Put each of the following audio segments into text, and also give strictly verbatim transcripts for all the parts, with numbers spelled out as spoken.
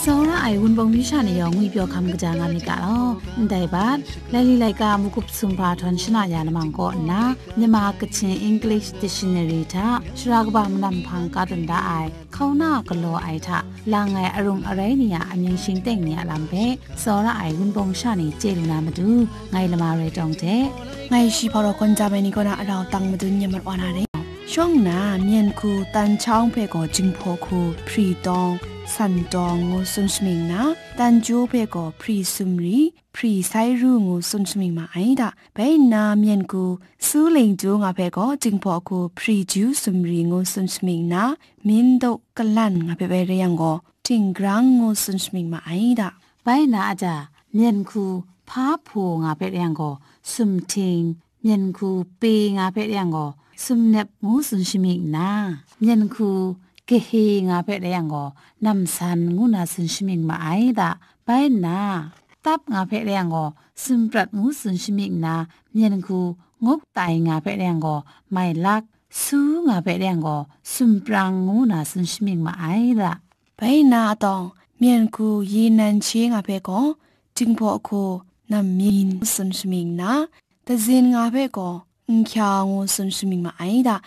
Tsawra ai Wunpawng myu sha ni yawng ngwipyaw hkam kaja nga myit ga law. Ndai bat, laili laika magup sumhpa htawn shana ya lamang kaw nna, Myanmar Kachin English Dictionary hta, shara kaba malam hpang ka tawn da ai, hkauna galaw ai hta lang ai arung arai ni a amying shingteng ni a lam hpe, tsawra ai Wunpawng sha ni chye lu na matu, ngai Lama Rai Tawng hte, ngai shi hparaw kawn jam ai ni kaw na a rau tang madun ya mat wa na re. Shawng nna, Myen hku Tan Chawng hpe gaw Jinghpaw hku hpri tawng, san tawng ngu tsun shamying nna, Tan Ju hpe gaw hpri sumri, hpri sai ru ngu tsun shamying ma ai da. Bai nna, Myen hku Su Ling Ju nga hpe gaw Jinghpaw hku hpri ju sumri ngu tsun shamying nna, Min Duk Kalan nga hpe bai re yang gaw, htinggrang ngu tsun shamying ma ai da. Bai nna a ja, Myen hku Hpa Hpaw nga hpe re yang gaw, sumhting, Myen hku Pe nga hpe re yang gaw, sumnep ngu tsun shamying nna, Myen hku Kahe nga hpe re yang gaw, namsan ngu na tsun shamying ma ai da. Bai nna, Tap nga hpe re yang gaw, sumprat ngu tsun shamying nna, Myen hku Nguk Tai nga hpe re yang gaw, mailak, Su nga hpe re yang gaw, sumprang ngu na tsun shamying ma ai da. Bai nna a tawng, Myen hku Yi Nan She nga hpe gaw, Jinghpaw hku nam myin ngu tsun shamying nna, Tazin nga hpe gaw, N hkya ngu tsun shamying ma ai da.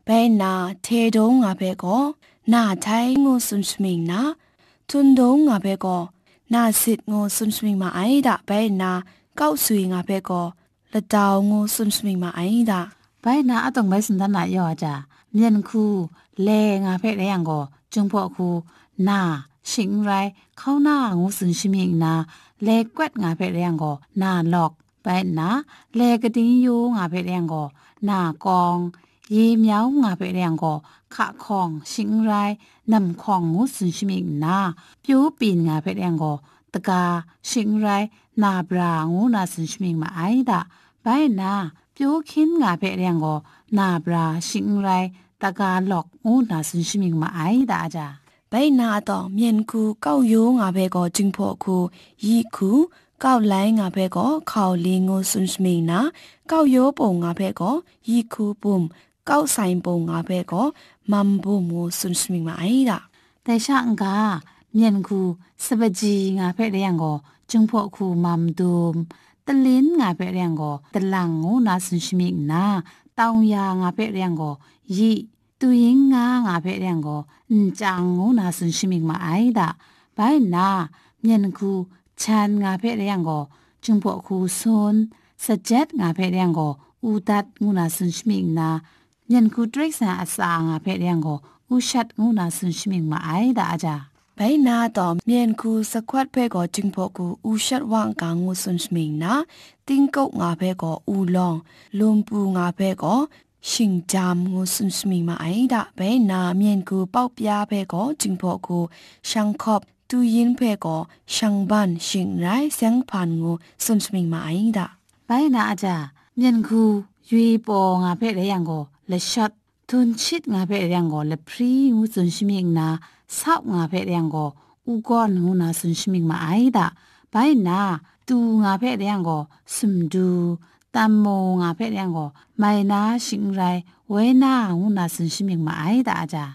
Bai nna, Hte Dong nga hpe gaw, Na Htai ngu tsun shamying nna, Htun Dong nga hpe gaw, Na Sit ngu tsun shamying ma ai da. Bai nna, Kau Sui nga hpe gaw, Ladau ngu tsun shamying ma ai da. Bai nna a tawng bai tsun dan na yaw a ja, Myen hku Le nga hpe re yang gaw, Jinghpaw hku Na, shing n rai, Hkauna ngu tsun shamying nna, Le Kwet nga hpe re yang gaw, Na Lawk, bai nna, Le Kading Yu nga hpe re yang gaw, Na Kawng, Ye Myau nga hpe re yang gaw, Hka Hkawng, shing n rai, Nam Hkawng ngu tsun shamying nna, Pyaw Pyin nga hpe re yang gaw, Taga, shing n rai, Na Bra ngu na tsun shamying ma ai da. Bai nna, Pyaw Hkyin nga hpe re yang gaw, Na Bra, shing n rai, Taga Lawk ngu na tsun shamying ma ai da a ja. Bai nna a tawng, Myen hku Kau Yaw nga hpe gaw Jinghpaw hku Yi Hku, Kau Lai nga hpe gaw Hkau Li ngu tsun shamying nna, Kau Yaw Pung nga hpe gaw Yi Hku Bum, Kau Sai Pung nga hpe gaw Mam Bum ngu tsun shamying ma ai da. Dai sha n-ga, Myen hku Sabaji nga hpe re yang gaw, Jinghpaw hku Mam Dum, Talin nga hpe re yang gaw, Talang ngu na tsun shamying nna, Tawng Ya nga hpe re yang gaw, Yi, Tuyin Nga nga hpe re yang gaw, Nchyang ngu na tsun shamying ma ai da. Bai nna, Myen hku Chan nga hpe re yang gaw, Jinghpaw hku Sun, Sajet nga hpe re yang gaw, U Dat ngu na tsun shamying nna, Myen hku Tarik San Atsa nga hpe re yang gaw, U Shat ngu na tsun shamying ma ai da a ja. Bai nna taw, Myen hku Sakwat hpe gaw Jinghpaw hku U Shat Wa Nkang ngu tsun shamying nna, Tingkuk nga hpe gaw U Lawng, Lumpu nga hpe gaw Shingjam ngu tsun shamying ma ai da. Bai nna, Myen hku Paupya hpe gaw Jinghpaw hku Shangkhawp, Tuyin hpe gaw Shangban, shing n rai, Seng Hpan ngu tsun shamying ma ai da. Bai na a ja, Myen hku Yui Paw nga hpe re yang gaw, Lashawt, Htun Shit nga hpe re yang gaw, Lahpri ngu tsun shamying nna, Sau nga hpe re yang gaw, U Gawn ngu na tsun shamying ma ai da. Bai nna, Tu nga hpe re yang gaw, Sumdu, Tammu nga hpe re yang gaw, Mai Na, shing n rai, Woi Na ngu na tsun shamying ma ai da a ja.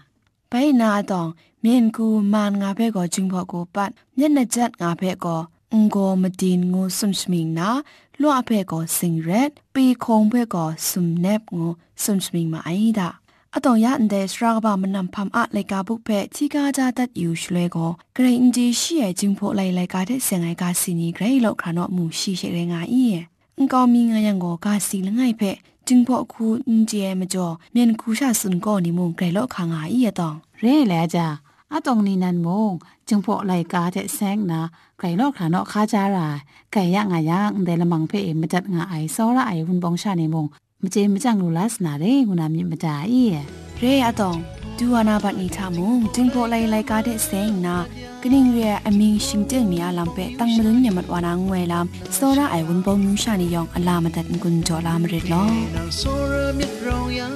Bai nna a tawng, Myen hku Man nga hpe gaw Jinghpaw hku Pat, Myit Najat nga hpe gaw N-gaw Madin ngu tsun shamying nna, Lwa hpe gaw Singret, Pehkawng hpe gaw Sumnep ngu tsun shamying ma ai da. A tawng ya ndai sara kaba manam hpam a laika buk hpe hti ga ja dat yu shaloi gaw, Karai n chye shi ai Jinghpaw lai laika hte seng ai ga si ni grai law hkra naw mu shi she rai nga i? Nkau mi nga yang gaw, ga si langai hpe Jinghpaw hku n chye ai majaw, Myen hku sha tsun gaw ni mung grai law hka nga ai a tawng? Re ai le a ja, a tawng ni nan mung, Jinghpaw laika hte seng nna, grai law hkra naw hka ja ra ai, grai ya nga yang, ndai lamang hpe e madat nga ai, tsawra ai Wunpawng sha ni mung, machye machyang lu la sa na re, ngu na myit mada i? Re ai a tawng, du wa na bat ni hta mung, Jinghpaw lai laika hte seng nna, kaning re ai amying shingteng ni a lam hpe tang madun ya mat wa na ngu ai lam, tsawra ai Wunpawng myu sha ni yawng a la madat n-gun jaw la marit law. Nang tsawra myit rawng yang,